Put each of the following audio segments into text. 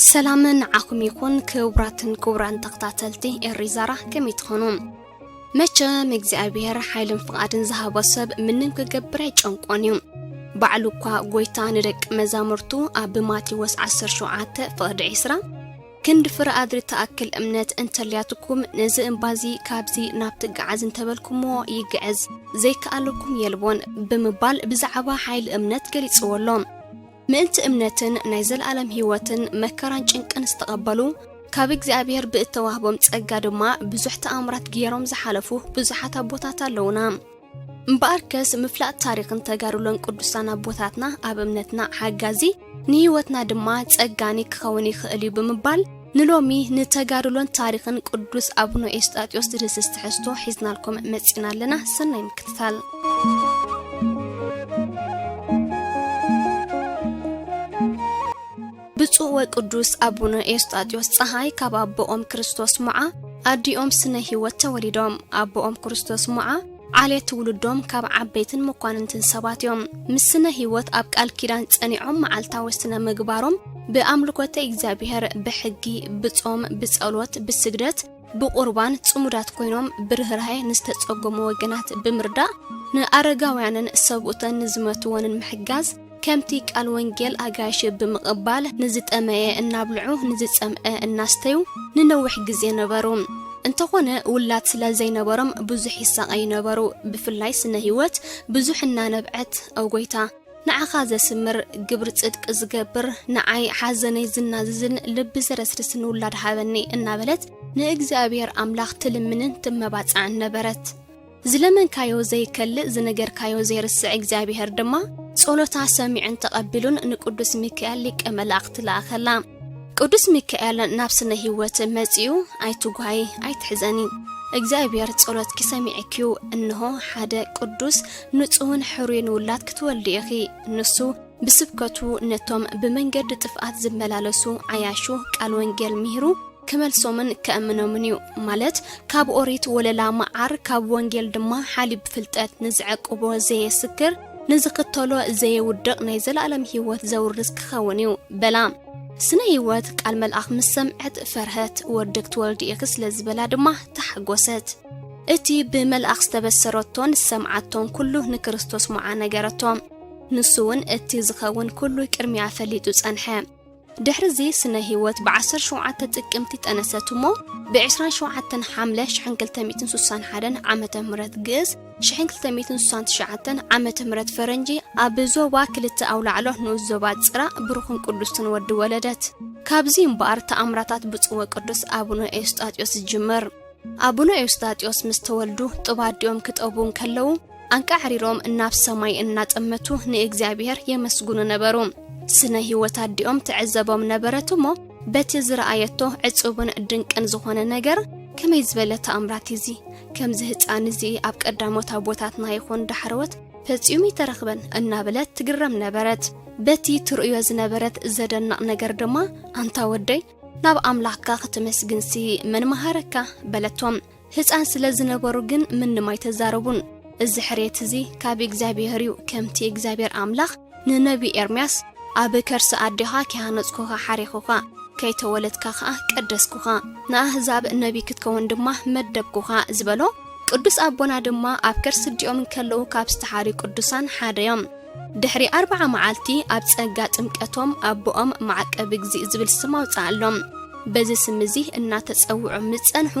ሰላምን ንዓኹም ይኹን ክቡራትን ክቡራን ተኸታተልቲ ኤሪ ዛራ፣ ከመይ ትኾኑ? መቸም እግዚኣብሔር ሓይልን ፍቓድን ዝሃቦ ሰብ ምንም ክገብር ኣይጨንቆን እዩ። ባዕሉ እኳ ጎይታ ንደቂ መዛሙርቱ ኣብ ማቴዎስ ዓሰርተ ሸውዓተ ፍቕዲ ዕስራ፣ "ክንዲ ፍረ ኣድሪ ትኣክል እምነት እንተልያትኩም ነዚ እምባዚ ካብዚ ናብ ትገዓዝ እንተበልኩሞ ይገዕዝ፣ ዘይከኣለኩም የልቦን" ብምባል ብዛዕባ ሓይሊ እምነት ገሊጽዎ ኣሎ። ምእንቲ እምነትን ናይ ዘለኣለም ህይወትን መከራን ጭንቅን ዝተቐበሉ፣ ካብ እግዚኣብሔር ብእተዋህቦም ጸጋ ድማ ብዙሕ ተኣምራት ገይሮም ዝሓለፉ ብዙሓት ኣቦታት ኣለዉና። እምበኣርከስ ምፍላጥ ታሪኽን ተጋድሎን ቅዱሳን ኣቦታትና ኣብ እምነትና ሓጋዚ፣ ንህይወትና ድማ ጸጋኒ ክኸውን ይኽእል እዩ ብምባል፣ ንሎሚ ንተጋድሎን ታሪኽን ቅዱስ ኣቡነ ኤስጣጢዮስ ዝድህስስ ትሕዝቶ ሒዝናልኩም መጺና ኣለና። ሰናይ ምክትታል። ብፁዕ ወቅዱስ ኣቡነ ኤስጣጢዮስ ጸሃይ ካብ ኣቦኦም ክርስቶስ ሞዓ ኣዲኦም ስነ ህይወት ተወሊዶም። ኣቦኦም ክርስቶስ ሞዓ ዓሌት ትውልዶም ካብ ዓበይትን መኳንንትን ሰባት እዮም። ምስ ስነ ህይወት ኣብ ቃል ኪዳን ጸኒዖም መዓልታዊ ስነ ምግባሮም ብኣምልኮተ እግዚኣብሔር፣ ብሕጊ፣ ብጾም፣ ብጸሎት፣ ብስግደት፣ ብቁርባን ጽሙዳት ኮይኖም ብርህራሄ ንዝተጸገሙ ወገናት ብምርዳእ፣ ንኣረጋውያንን ሰብኡተን ንዝመትዎንን ምሕጋዝ፣ ከምቲ ቃል ወንጌል ኣጋይሽ ብምቕባል ንዝጠመየ እናብልዑ ንዝጸምአ እናስተዩ ንነዊሕ ግዜ ነበሩ። እንተኾነ ውላድ ስለ ዘይነበሮም ብዙሕ ይሳቐዩ ነበሩ። ብፍላይ ስነ ህይወት ብዙሕ እናነብዐት፣ "ኦ ጎይታ፣ ንዓኻ ዘስምር፣ ግብሪ ጽድቂ ዝገብር፣ ንዓይ ሓዘነይ ዝናዝዝን ልቢ ዘረስርስን ውላድ ሃበኒ" እናበለት ንእግዚኣብሔር ኣምላኽ ትልምንን ትመባጽዕን ነበረት። ዝለመንካዮ ዘይከልእ፣ ዝነገርካዮ ዘይርስዕ እግዚኣብሔር ድማ ጸሎታ ሰሚዑን ተቐቢሉን ንቅዱስ ሚካኤል ሊቀ መላእኽቲ ለኣኸላ። ቅዱስ ሚካኤል ናብ ስነ ህይወት መጺኡ፣ "ኣይትጓሂ፣ ኣይትሕዘኒ፣ እግዚኣብሔር ጸሎትኪ ሰሚዕኪዩ፣ እንሆ ሓደ ቅዱስ ንጹሕን ሕሩይን ውላድ ክትወልዲ ኢኺ። ንሱ ብስብከቱ ነቶም ብመንገዲ ጥፍኣት ዝመላለሱ ዓያሹ ቃል ወንጌል ምሂሩ ክመልሶምን ከእምኖምን እዩ" ማለት ካብ ኦሪት ወለላ መዓር ካብ ወንጌል ድማ ሓሊብ ፍልጠት ንዝዕቅቦ ዘየስክር ንዝኽተሎ ዘየውድቕ ናይ ዘለኣለም ህይወት ዘውርስ ክኸውን እዩ በላ። ስነ ህይወት ቃል መልኣኽ ምስ ሰምዐት ፈርሀት፣ "ወዲ ክትወልዲ ኢኺ" ስለ ዝበላ ድማ ተሓጎሰት። እቲ ብመልኣኽ ዝተበሰረቶን ዝሰምዓቶን ኩሉ ንክርስቶስ ሞዓ ነገረቶ። ንሱ እውን እቲ ዝኸውን ኩሉ ቅድሚያ ፈሊጡ ጸንሐ። ድሕርዚ ስነ ህይወት ብ ዓሰርተ ሸውዓተ ጥቅምቲ ጠነሰት እሞ ብ ዕስራን ሸውዓተን ሓምለ ሽሕን ክልተ ሚእትን ስሳን ሓደን ዓመተ ምህረት ግእዝ ሽሕን ክልተ ሚእትን ስሳን ትሽዓተን ዓመተ ምህረት ፈረንጂ ኣብ ዞባ ክልተ ኣውላዕሎ ንኡስ ዞባ ጽራ ብሩኽን ቅዱስን ወዲ ወለደት። ካብዚ እምበኣር ተኣምራታት ብፁዕ ወቅዱስ ኣቡነ ኤውስጣቴዎስ ዝጅምር። ኣቡነ ኤውስጣቴዎስ ምስ ተወልዱ ጡብ ኣዲኦም ክጠቡ እንከለዉ ኣንቃዕሪሮም ናብ ሰማይ እናጠመቱ ንእግዚኣብሔር የመስግኑ ነበሩ። ስነ ህይወት ኣዲኦም ትዕዘቦም ነበረት እሞ በቲ ዝረኣየቶ ዕጹብን ድንቅን ዝኾነ ነገር፣ "ከመይ ዝበለ ተኣምራት እዚ! ከምዚ ህጻን እዚ ኣብ ቀዳሞት ኣቦታትና ይኹን ዳሕረዎት ፈጺሙ ይተረኽበን" እናበለት ትግረም ነበረት። በቲ ትርእዮ ዝነበረት ዘደንቕ ነገር ድማ፣ "ኣንታ ወደይ፣ ናብ ኣምላኽካ ከተመስግንሲ መን መሃረካ?" በለቶም። ህጻን ስለ ዝነበሩ ግን ምንም ኣይተዛረቡን። "እዚ ሕርየት እዚ ካብ እግዚኣብሔር እዩ፣ ከምቲ እግዚኣብሔር ኣምላኽ ንነቢ ኤርምያስ፣ 'ኣብ ከርሲ ኣዴኻ ከይሃነጽኩኻ ሓሬኹኻ፣ ከይተወለድካ ኸኣ ቀደስኩኻ፣ ንኣህዛብ ነቢ ክትከውን ድማ መደብኩኻ' ዝበሎ፣ ቅዱስ ኣቦና ድማ ኣብ ከርሲ ኣዲኦም እንከለዉ ካብ ዝተሓርዩ ቅዱሳን ሓደ እዮም። ድሕሪ ኣርብዓ መዓልቲ ኣብ ጸጋ ጥምቀቶም ኣቦኦም መዓቀቢ እግዚእ ዝብል ስም ኣውጽኣሎም። በዚ ስም እዚ እናተጸውዑ ምስ ጸንሑ፣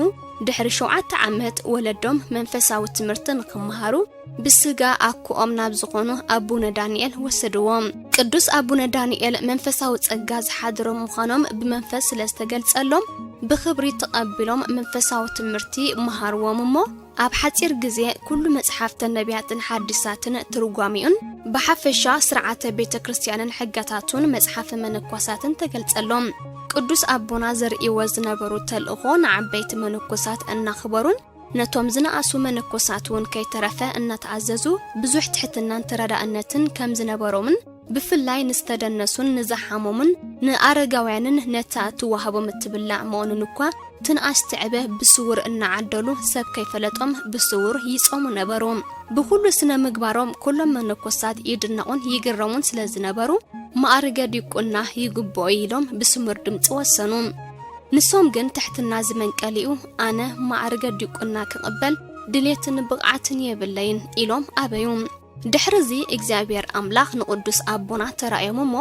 ድሕሪ ሸውዓተ ዓመት ወለዶም መንፈሳዊ ትምህርቲ ንኽመሃሩ ብስጋ ኣኩኦም ናብ ዝኾኑ ኣቡነ ዳንኤል ወሰድዎም። ቅዱስ ኣቡነ ዳንኤል መንፈሳዊ ጸጋ ዝሓደሮም ምዃኖም ብመንፈስ ስለ ዝተገልጸሎም፣ ብኽብሪ ተቐቢሎም መንፈሳዊ ትምህርቲ መሃርዎም እሞ፣ ኣብ ሓጺር ግዜ ኩሉ መጽሓፍተ ነቢያትን ሓዲሳትን ትርጓሜኡን፣ ብሓፈሻ ስርዓተ ቤተ ክርስቲያንን ሕጋታቱን መጽሓፈ መነኮሳትን ተገልጸሎም። ቅዱስ ኣቦና ዘርእይዎ ዝነበሩ ተልእኾ ንዓበይቲ መነኮሳት እናኽበሩን ነቶም ዝነኣሱ መነኮሳት እውን ከይተረፈ እናተኣዘዙ ብዙሕ ትሕትናን ተረዳእነትን ከም ዝነበሮምን ብፍላይ ንዝተደነሱን ንዝሓመሙን ንኣረጋውያንን ነታ እትወሃቦም እትብላዕ መኦንን እኳ ትንኣስ ትዕበ ብስውር እናዓደሉ ሰብ ከይፈለጦም ብስውር ይጾሙ ነበሩ። ብኹሉ ስነ ምግባሮም ኩሎም መነኮሳት ይድነቑን ይግረሙን ስለ ዝነበሩ፣ ማዕርገ ዲቁና ይግብኦ ኢሎም ብስሙር ድምፂ ወሰኑ። ንሶም ግን ትሕትና ዝመንቀሊኡ፣ ኣነ ማዕርገ ዲቁና ክቕበል ድሌትን ብቕዓትን የብለይን ኢሎም ኣበዩ። ድሕርዚ እግዚኣብሔር ኣምላኽ ንቕዱስ ኣቦና ተራእዮም እሞ፣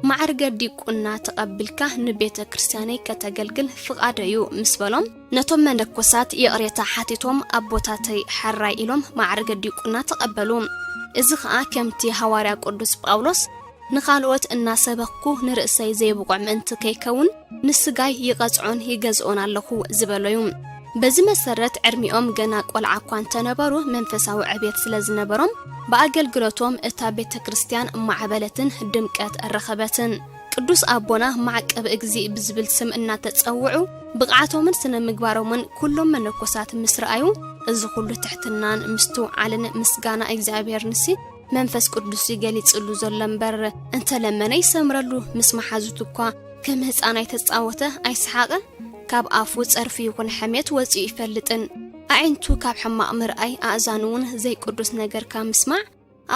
ማዕርገ ዲቁና ተቐቢልካ ንቤተ ክርስቲያነይ ከተገልግል ፍቓደዩ ምስ በሎም፣ ነቶም መነኮሳት ይቕሬታ ሓቲቶም፣ ኣቦታተይ ሕራይ ኢሎም ማዕርገ ዲቁና ተቐበሉ። እዚ ኸኣ ከምቲ ሃዋርያ ቅዱስ ጳውሎስ ንኻልኦት እናሰበኽኩ ንርእሰይ ዘይብቑዕ ምእንቲ ከይከውን ንስጋይ ይቐጽዖን ይገዝኦን ኣለኹ ዝበሎዩ። በዚ መሰረት ዕድሚኦም ገና ቆልዓ እኳ እንተነበሩ መንፈሳዊ ዕብየት ስለ ዝነበሮም ብኣገልግሎቶም እታ ቤተ ክርስቲያን ማዕበለትን ድምቀት ረኸበትን። ቅዱስ ኣቦና ማዕቀብ እግዚእ ብዝብል ስም እናተጸውዑ ብቕዓቶምን ስነ ምግባሮምን ኩሎም መነኮሳት ምስ ረኣዩ፣ እዚ ኩሉ ትሕትናን ምስትውዓልን ምስጋና እግዚኣብሔር ንሲ መንፈስ ቅዱስ ይገሊጽሉ ዘሎ እምበር፣ እንተለመነ ይሰምረሉ። ምስ መሓዙት እኳ ከም ህፃን ኣይተጻወተ ኣይሰሓቐ። ካብ ኣፉ ጸርፊ ይኹን ሕሜት ወፂኡ ይፈልጥን። ኣዒንቱ ካብ ሕማቕ ምርኣይ፣ ኣእዛኑ እውን ዘይቅዱስ ነገር ካብ ምስማዕ፣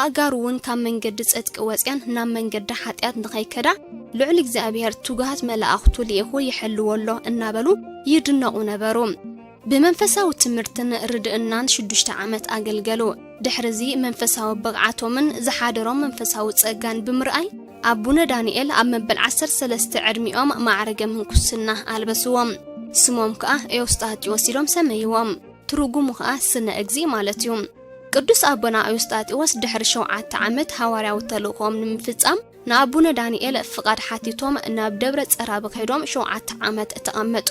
ኣእጋሩ እውን ካብ መንገዲ ጽድቂ ወፅያን ናብ መንገዲ ሓጢኣት ንኸይከዳ ልዑል እግዚኣብሔር ትጉሃት መላእኽቱ ልኢኹ ይሕልዎ ኣሎ እናበሉ ይድነቑ ነበሩ። ብመንፈሳዊ ትምህርትን ርድእናን ሽዱሽተ ዓመት ኣገልገሉ። ድሕርዚ መንፈሳዊ ብቕዓቶምን ዝሓደሮም መንፈሳዊ ጸጋን ብምርኣይ፣ ኣቡነ ዳንኤል ኣብ መበል ዓሰርተ ሰለስተ ዕድሚኦም ማዕረገ ምንኩስና ኣልበስዎም። ስሞም ከኣ ኤዎስጣቴዎስ ኢሎም ሰመይዎም። ትርጉሙ ከኣ ስነ እግዚእ ማለት እዩ። ቅዱስ ኣቦና ኤዎስጣቴዎስ ድሕሪ ሸውዓተ ዓመት ሃዋርያዊ ተልእኾኦም ንምፍጻም ንኣቡነ ዳንኤል ፍቓድ ሓቲቶም ናብ ደብረ ጸራቢ ከይዶም ሸውዓተ ዓመት ተቐመጡ።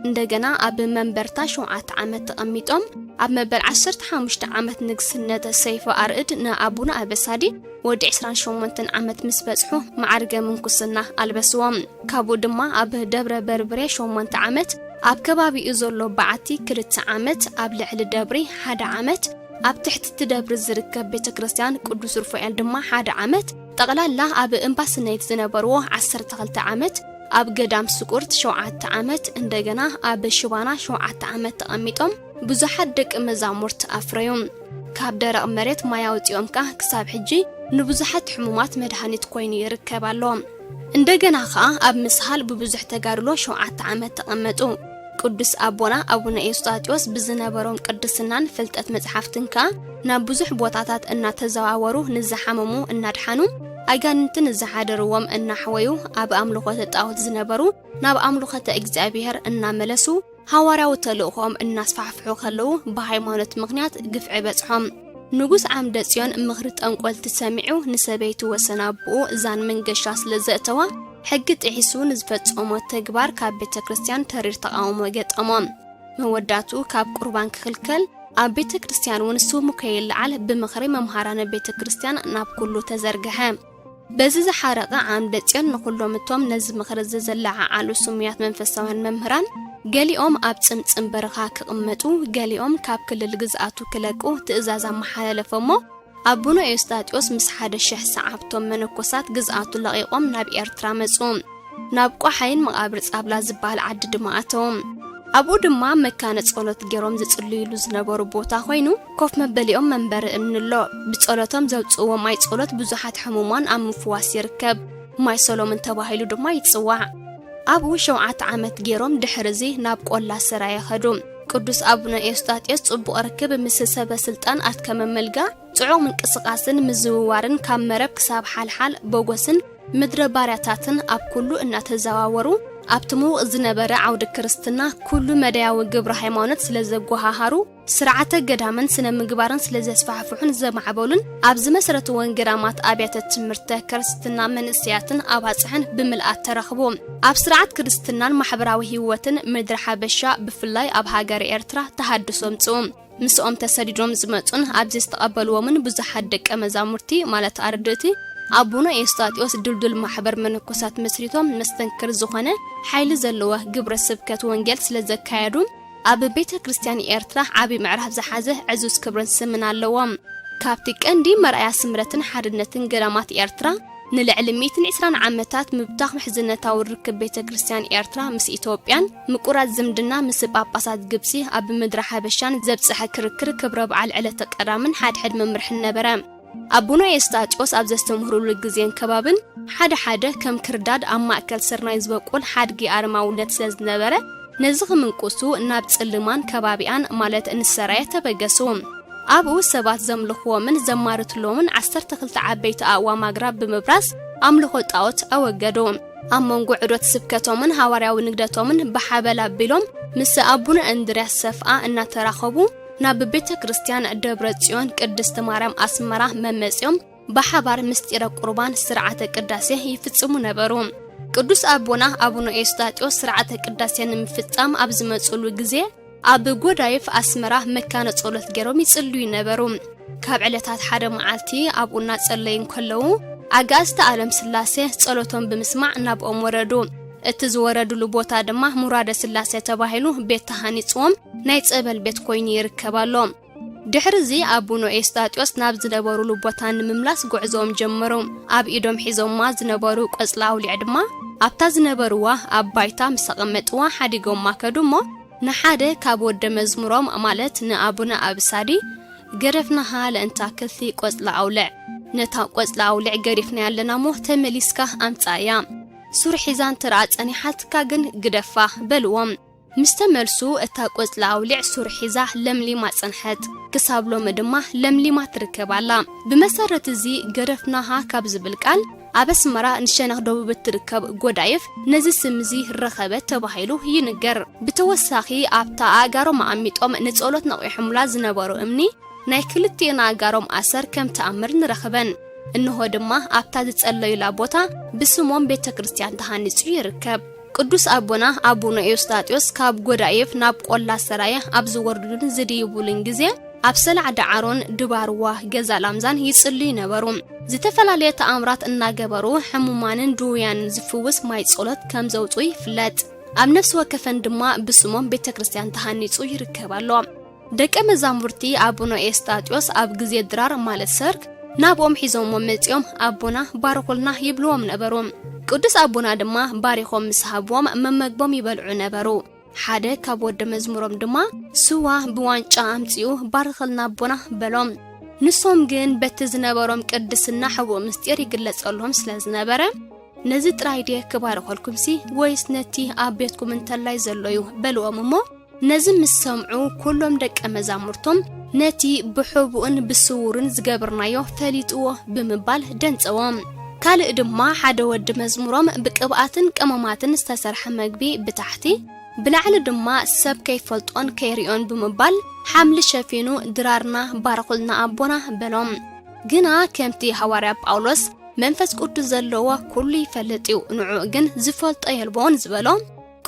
እንደገና ኣብ መንበርታ ሸውዓተ ዓመት ተቐሚጦም ኣብ መበል ዓሰርተ ሓሙሽተ ዓመት ንግስነት ሰይፈ ኣርእድ ንኣቡነ ኣበሳዲ ወዲ ዕስራን ሸሞንተን ዓመት ምስ በጽሑ ማዕርገ ምንኩስና ኣልበስዎም። ካብኡ ድማ ኣብ ደብረ በርብሬ ሸሞንተ ዓመት፣ ኣብ ከባቢኡ ዘሎ በዓቲ ክልተ ዓመት፣ ኣብ ልዕሊ ደብሪ ሓደ ዓመት፣ ኣብ ትሕቲ እቲ ደብሪ ዝርከብ ቤተ ክርስቲያን ቅዱስ ሩፋኤል ድማ ሓደ ዓመት፣ ጠቕላላ ኣብ እምባስነይት ዝነበርዎ ዓሰርተ ክልተ ዓመት፣ ኣብ ገዳም ስቁርት ሸውዓተ ዓመት፣ እንደገና ኣብ ሽባና ሸውዓተ ዓመት ተቐሚጦም ብዙሓት ደቂ መዛሙርት ኣፍረዩ። ካብ ደረቕ መሬት ማይ ኣውጺኦም ከኣ ክሳብ ሕጂ ንብዙሓት ሕሙማት መድሃኒት ኮይኑ ይርከብ ኣሎ። እንደገና ከኣ ኣብ ምስሃል ብብዙሕ ተጋድሎ ሸውዓተ ዓመት ተቐመጡ። ቅዱስ ኣቦና ኣቡነ ኤውስጣቴዎስ ብዝነበሮም ቅድስናን ፍልጠት መጽሓፍትን ከኣ ናብ ብዙሕ ቦታታት እናተዘዋወሩ ንዝሓመሙ እናድሓኑ፣ ኣጋንንቲ ንዝሓደርዎም እናሕወዩ፣ ኣብ ኣምልኾተ ጣዖት ዝነበሩ ናብ ኣምልኾተ እግዚኣብሔር እናመለሱ፣ ሃዋርያዊ ተልእኾኦም እናስፋሕፍሑ ከለዉ ብሃይማኖት ምኽንያት ግፍዒ በጽሖም። ንጉስ ዓምደ ጽዮን ምኽሪ ጠንቆልቲ ሰሚዑ ንሰበይቱ ወሰን ኣቦኡ እዛን መንገሻ ስለ ዘእተዋ፣ ሕጊ ጥሒሱ ንዝፈጸሞ ተግባር ካብ ቤተ ክርስቲያን ተሪር ተቓውሞ ገጠሞ። መወዳቱ ካብ ቁርባን ክኽልከል፣ ኣብ ቤተ ክርስቲያን እውን ስሙ ከይለዓል ብምኽሪ መምሃራነ ቤተ ክርስቲያን ናብ ኩሉ ተዘርግሐ። በዚ ዝሓረቐ ዓምደ ጽዮን ንኹሎም እቶም ነዚ ምኽሪ እዚ ዘለዓዓሉ ስሙያት መንፈሳውያን መምህራን፣ ገሊኦም ኣብ ጽምጽም በረኻ ክቕመጡ፣ ገሊኦም ካብ ክልል ግዝኣቱ ክለቁ ትእዛዝ ኣመሓላለፈ እሞ፣ ኣቡነ ኤውስጣቴዎስ ምስ ሓደ ሽሕ ሰዓብቶም መነኮሳት ግዝኣቱ ለቒቖም ናብ ኤርትራ መጹ። ናብ ቋሓይን መቓብር ጻብላ ዝበሃል ዓዲ ድማ ኣተዉ። ኣብኡ ድማ መካነ ጸሎት ገይሮም ዝጽልዩሉ ዝነበሩ ቦታ ኮይኑ፣ ኮፍ መበሊኦም መንበሪ እምኒ ኣሎ። ብጸሎቶም ዘውጽእዎ ማይ ጸሎት ብዙሓት ሕሙማን ኣብ ምፍዋስ ይርከብ። ማይ ሰሎምን ተባሂሉ ድማ ይጽዋዕ። ኣብኡ ሸውዓተ ዓመት ገይሮም ድሕርዚ ናብ ቆላ ሰራየ ከዱ። ቅዱስ ኣቡነ ኤውስጣቴዎስ ጽቡቕ ርክብ ምስ ሰበ ስልጣን ኣትከመ መልጋ፣ ጽዑቕ ምንቅስቓስን ምዝውዋርን ካብ መረብ ክሳብ ሓልሓል፣ ቦጎስን ምድረ ባርያታትን ኣብ ኩሉ እናተዘዋወሩ ኣብቲ ምዉቕ ዝነበረ ዓውዲ ክርስትና ኩሉ መዳያዊ ግብረ ሃይማኖት ስለ ዘጓሃሃሩ፣ ስርዓተ ገዳምን ስነ ምግባርን ስለ ዘስፋሕፍሑን ዘማዕበሉን ኣብ ዝመስረትወን ገዳማት ኣብያተ ትምህርተ ክርስትና መንእሰያትን ኣባጽሕን ብምልኣት ተረኽቡ። ኣብ ስርዓት ክርስትናን ማሕበራዊ ህይወትን ምድሪ ሓበሻ ብፍላይ ኣብ ሃገረ ኤርትራ ተሃድሶ ኣምጽኡ። ምስኦም ተሰዲዶም ዝመጹን ኣብዚ ዝተቐበልዎምን ብዙሓት ደቀ መዛሙርቲ ማለት ኣረድእቲ ኣቡነ ኤውስጣቴዎስ ድልዱል ማሕበር መነኮሳት መስሪቶም መስተንክር ዝኾነ ሓይሊ ዘለዎ ግብረ ስብከት ወንጌል ስለ ዘካየዱ ኣብ ቤተ ክርስቲያን ኤርትራ ዓቢ ምዕራፍ ዝሓዘ ዕዙዝ ክብርን ስምን ኣለዎም። ካብቲ ቀንዲ መርኣያ ስምረትን ሓድነትን ገዳማት ኤርትራ ንልዕሊ ሚእትን ዕስራን ዓመታት ምብታኽ ምሕዝነታዊ ርክብ ቤተ ክርስቲያን ኤርትራ ምስ ኢትዮጵያን ምቁራጽ ዝምድና ምስ ጳጳሳት ግብጺ ኣብ ምድሪ ሓበሻን ዘብጽሐ ክርክር ክብረ በዓል ዕለተ ቀዳምን ሓድሕድ መምርሕን ነበረ። ኣቡነ ኤስጣጢዮስ ኣብ ዘስተምህሩሉ ግዜን ከባብን ሓደ ሓደ ከም ክርዳድ ኣብ ማእከል ስርናይ ዝበቁል ሓድጊ ኣረማውነት ስለ ዝነበረ ነዚ ክምንቁሱ ናብ ጽልማን ከባቢኣን ማለት ንሰራየ ተበገሱ። ኣብኡ ሰባት ዘምልኽዎምን ዘማርትሎምን ዓሰርተ ክልተ ዓበይቲ ኣእዋም ኣግራብ ብምብራስ ኣምልኾ ጣዖት ኣወገዱ። ኣብ መንጎ ዑደት ስብከቶምን ሃዋርያዊ ንግደቶምን ብሓበል ኣቢሎም ምስ ኣቡነ እንድርያስ ሰፍኣ እናተራኸቡ ናብ ቤተ ክርስቲያን ደብረ ጽዮን ቅድስት ማርያም ኣስመራ መመጺኦም ብሓባር ምስጢረ ቁርባን ስርዓተ ቅዳሴ ይፍጽሙ ነበሩ። ቅዱስ ኣቦና ኣቡነ ኤስጣጢዮስ ስርዓተ ቅዳሴ ንምፍጻም ኣብ ዝመጽሉ ግዜ ኣብ ጎዳይፍ ኣስመራ መካነ ጸሎት ገይሮም ይጽልዩ ነበሩ። ካብ ዕለታት ሓደ መዓልቲ ኣብኡ እናጸለዩ እንከለዉ ኣጋእዝተ ዓለም ስላሴ ጸሎቶም ብምስማዕ ናብኦም ወረዱ። እቲ ዝወረድሉ ቦታ ድማ ሙራደ ስላሴ ተባሂሉ ቤት ተሃኒጽዎም ናይ ጸበል ቤት ኮይኑ ይርከብ ኣሎ። ድሕርዚ ኣቡነ ኤስጣጢዮስ ናብ ዝነበሩሉ ቦታ ንምምላስ ጉዕዞኦም ጀመሩ። ኣብ ኢዶም ሒዞማ ዝነበሩ ቆጽሊ ኣውሊዕ ድማ ኣብታ ዝነበርዋ ኣብ ባይታ ምስ ኣቐመጥዋ ሓዲጎማ ከዱ እሞ ንሓደ ካብ ወደ መዝሙሮም ማለት ንኣቡነ ኣብሳዲ ገደፍናሃ ለእንታ ክልቲ ቆጽሊ ኣውልዕ፣ ነታ ቆጽሊ ኣውልዕ ገዲፍናያ ኣለና እሞ ተመሊስካ ኣምጽኣያ። ሱር ሒዛ እንተ ደኣ ጸኒሓትካ ግን ግደፋ በልዎም። ምስ ተመልሱ እታ ቆጽሊ ኣውሊዕ ሱር ሒዛ ለምሊማ ጸንሐት። ክሳብ ሎሚ ድማ ለምሊማ ትርከብ ኣላ። ብመሰረት እዚ ገደፍናሃ ካብ ዝብል ቃል ኣብ ኣስመራ ንሸነኽ ደቡብ እትርከብ ጎዳይፍ ነዚ ስም እዚ ረኸበት ተባሂሉ ይንገር። ብተወሳኺ ኣብታ ኣእጋሮም ኣቐሚጦም ንጸሎት ነቒሖምላ ዝነበሩ እምኒ ናይ ክልቲኤን ኣእጋሮም ኣሰር ከም ተኣምር ንረኽበን። እንሆ ድማ ኣብታ ዝጸለዩላ ቦታ ብስሞም ቤተ ክርስቲያን ተሃኒጹ ይርከብ። ቅዱስ ኣቦና ኣቡነ ኤውስጣቴዎስ ካብ ጎዳይፍ ናብ ቆላ ሰራየ ኣብ ዝወርዱሉን ዝድይቡሉን ግዜ ኣብ ሰላዕ ዳዓሮን ድባርዋ ገዛ ላምዛን ይጽልዩ ነበሩ። ዝተፈላለየ ተኣምራት እናገበሩ ሕሙማንን ድውያንን ዝፍውስ ማይ ጸሎት ከም ዘውጽኡ ይፍለጥ። ኣብ ነፍሲ ወከፈን ድማ ብስሞም ቤተ ክርስቲያን ተሃኒጹ ይርከብ ኣሎ። ደቀ መዛሙርቲ ኣቡነ ኤስጣጢዮስ ኣብ ግዜ ድራር ማለት ሰርክ ናብኦም ሒዞሞ መጺኦም ኣቦና ባርኹልና ይብልዎም ነበሩ። ቅዱስ ኣቦና ድማ ባሪኾም ምስ ሃብዎም መመግቦም ይበልዑ ነበሩ። ሓደ ካብ ወደ መዝሙሮም ድማ ስዋ ብዋንጫ ኣምጺኡ ባርኸልና ኣቦና በሎም። ንሶም ግን በቲ ዝነበሮም ቅድስና ሕቡእ ምስጢር ይግለጸሎም ስለ ዝነበረ ነዚ ጥራይ ድየ ክባርኸልኩምሲ ወይስ ነቲ ኣብ ቤትኩም እንተላይ ዘሎ እዩ በልዎም እሞ ነዚ ምስ ሰምዑ ኩሎም ደቀ መዛሙርቶም ነቲ ብሕቡእን ብስውርን ዝገብርናዮ ፈሊጥዎ ብምባል ደንጸዎም። ካልእ ድማ ሓደ ወዲ መዝሙሮም ብቅብኣትን ቀመማትን ዝተሰርሐ መግቢ ብታሕቲ ብላዕሊ ድማ ሰብ ከይፈልጦን ከይሪኦን ብምባል ሓምሊ ሸፊኑ ድራርና ባርኹልና ኣቦና በሎም። ግና ከምቲ ሃዋርያ ጳውሎስ መንፈስ ቅዱስ ዘለዎ ኩሉ ይፈልጥ እዩ፣ ንዑ ግን ዝፈልጦ የልቦን ዝበሎ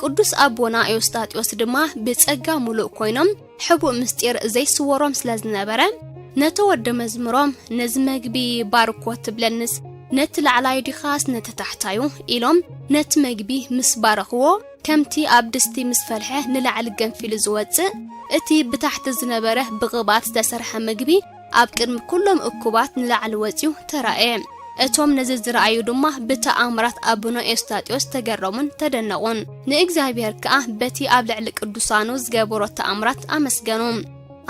ቅዱስ ኣቦና ኤውስጣጢዮስ ድማ ብጸጋ ሙሉእ ኮይኖም ሕቡእ ምስጢር ዘይስወሮም ስለ ዝነበረ ነቲ ወዲ መዝሙሮም ነዚ መግቢ ባርኮ ትብለንስ ነቲ ላዕላይ ዲኻስ ነቲ ታሕታዩ ኢሎም ነቲ መግቢ ምስ ባረኽዎ ከምቲ ኣብ ድስቲ ምስ ፈልሐ ንላዕሊ ገንፊሉ ዝወጽእ እቲ ብታሕቲ ዝነበረ ብቕብኣት ዝተሰርሐ ምግቢ ኣብ ቅድሚ ኩሎም እኩባት ንላዕሊ ወጺኡ ተራእየ። እቶም ነዚ ዝረኣዩ ድማ ብተኣምራት ኣቡነ ኤውስጣጢዮስ ተገረሙን ተደነቑን። ንእግዚኣብሔር ከኣ በቲ ኣብ ልዕሊ ቅዱሳኑ ዝገበሮ ተኣምራት ኣመስገኑ።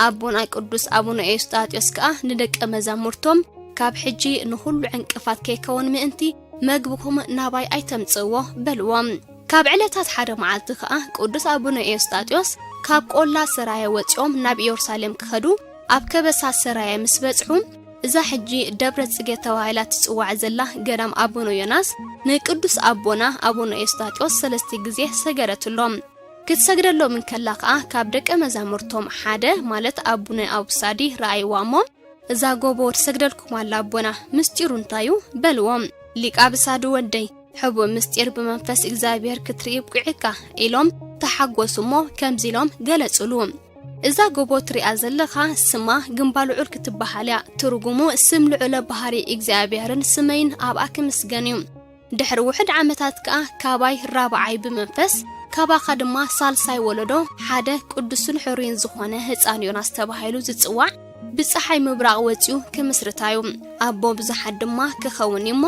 ኣቦና ቅዱስ ኣቡነ ኤውስጣጢዮስ ከኣ ንደቀ መዛሙርቶም ካብ ሕጂ ንኹሉ ዕንቅፋት ከይከውን ምእንቲ መግብኹም ናባይ ኣይተምጽእዎ በልዎም። ካብ ዕለታት ሓደ መዓልቲ ከኣ ቅዱስ ኣቡነ ኤውስጣጢዮስ ካብ ቆላ ሰራየ ወጺኦም ናብ ኢየሩሳሌም ክኸዱ ኣብ ከበሳ ሰራየ ምስ በጽሑ እዛ ሕጂ ደብረ ጽጌ ተባሂላ ትጽዋዕ ዘላ ገዳም ኣቡነ ዮናስ ንቅዱስ ኣቦና ኣቡነ ኤውስጣጢዮስ ሰለስተ ግዜ ሰገደትሎም። ክትሰግደሎም እንከላ ከኣ ካብ ደቀ መዛሙርቶም ሓደ ማለት ኣቡነ ኣውሳዲ ረኣይዋ እሞ እዛ ጎቦ ትሰግደልኩም ኣላ ኣቦና ምስጢሩ እንታዩ በልዎም። ሊቃ ብሳዱ ወደይ ሕቡእ ምስጢር ብመንፈስ እግዚኣብሔር ክትርኢ ይብቅዕካ ኢሎም ተሓጎሱ እሞ ከምዚ ኢሎም ገለጹሉ። እዛ ጎቦ ትሪኣ ዘለኻ ስማ ግንባ ልዑል ክትበሃል እያ። ትርጉሙ ስም ልዑለ ባህሪ እግዚኣብሔርን ስመይን ኣብኣ ክምስገን እዩ። ድሕሪ ውሕድ ዓመታት ከኣ ካባይ ራብዓይ ብመንፈስ ካባኻ ድማ ሳልሳይ ወለዶ ሓደ ቅዱስን ሕሩይን ዝኾነ ህፃን ዮናስ ተባሂሉ ዝፅዋዕ ብፀሓይ ምብራቕ ወፂኡ ክምስርታ እዩ። ኣቦ ብዙሓት ድማ ክኸውን እዩ እሞ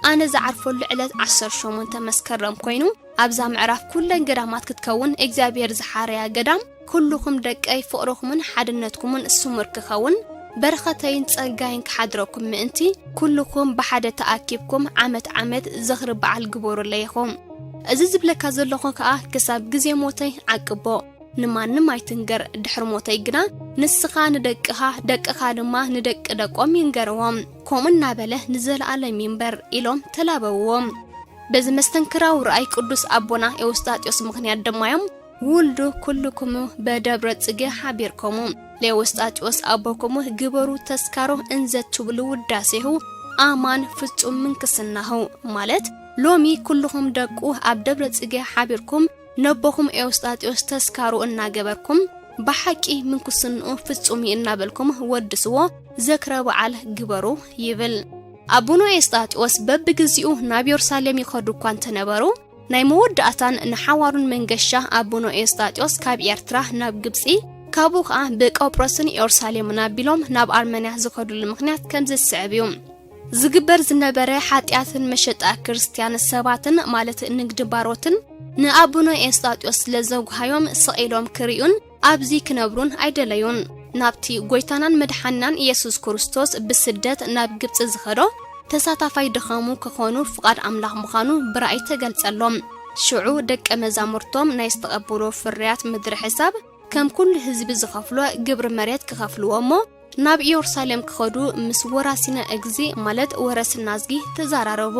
ኣነ ዝዓርፈሉ ዕለት ዓሰርተ ሸሞንተ መስከረም ኮይኑ፣ ኣብዛ ምዕራፍ ኩለን ገዳማት ክትከውን እግዚኣብሔር ዝሓረያ ገዳም፣ ኩልኹም ደቀይ ፍቕርኹምን ሓድነትኩምን ስሙር ክኸውን፣ በረኸተይን ጸጋይን ክሓድረኩም ምእንቲ፣ ኩልኹም ብሓደ ተኣኪብኩም ዓመት ዓመት ዝኽሪ በዓል ግበሩለይ ኢኹም። እዚ ዝብለካ ዘለኹ ከኣ ክሳብ ግዜ ሞተይ ዓቅቦ። ንማንም ኣይትንገር፣ ድሕሪ ሞተይ ግና ንስኻ ንደቅኻ፣ ደቅኻ ድማ ንደቂ ደቆም ይንገርዎም። ከምኡ እናበለ ንዘለኣለም ይንበር ኢሎም ተላበውዎም። በዚ መስተንክራዊ ራእይ ቅዱስ ኣቦና ኤዎስጣቴዎስ ምኽንያት ድማ እዮም ውልዱ ኩልኩሙ በደብረ ጽጌ ሓቢርኩሙ ለኤዎስጣቴዎስ ኣቦኩሙ ግበሩ ተስካሮ እንዘ ትብሉ ውዳሴሁ ኣማን ፍጹም ምንክስናሁ። ማለት ሎሚ ኩልኹም ደቁ ኣብ ደብረ ጽጌ ሓቢርኩም ነቦኹም ኤዎስጣቴዎስ ተስካሩ እናገበርኩም ብሓቂ ምንኩስንኡ ፍጹም እዩ እናበልኩም ወድስዎ፣ ዝክረ በዓል ግበሩ ይብል። ኣቡነ ኤዎስጣቴዎስ በብግዚኡ ናብ የሩሳሌም ይኸዱ እኳ እንተነበሩ፣ ናይ መወዳእታን ንሓዋሩን መንገሻ ኣቡነ ኤዎስጣቴዎስ ካብ ኤርትራ ናብ ግብጺ፣ ካብኡ ኸኣ ብቆጵሮስን ኤሩሳሌምን ኣቢሎም ናብ ኣርመንያ ዝኸዱሉ ምኽንያት ከምዚ ዝስዕብ እዩ። ዝግበር ዝነበረ ሓጢኣትን መሸጣ ክርስትያን ሰባትን፣ ማለት ንግዲ ባሮትን፣ ንኣቡነ ኤዎስጣቴዎስ ስለ ዘጉሃዮም፣ ስቕ ኢሎም ክርእዩን ኣብዚ ክነብሩን ኣይደለዩን። ናብቲ ጐይታናን መድሓኒናን ኢየሱስ ክርስቶስ ብስደት ናብ ግብጺ ዝኸዶ ተሳታፋይ ድኻሙ ክኾኑ ፍቓድ ኣምላኽ ምዃኑ ብራእይ ተገልጸሎም። ሽዑ ደቀ መዛሙርቶም ናይ ዝተቐበሎ ፍርያት ምድሪ ሕሳብ ከም ኩሉ ህዝቢ ዝኸፍሎ ግብሪ መሬት ክኸፍልዎ እሞ ናብ ኢየሩሳሌም ክኸዱ ምስ ወራሲነ እግዚ፣ ማለት ወረስና እዝጊ፣ ተዛራረቡ።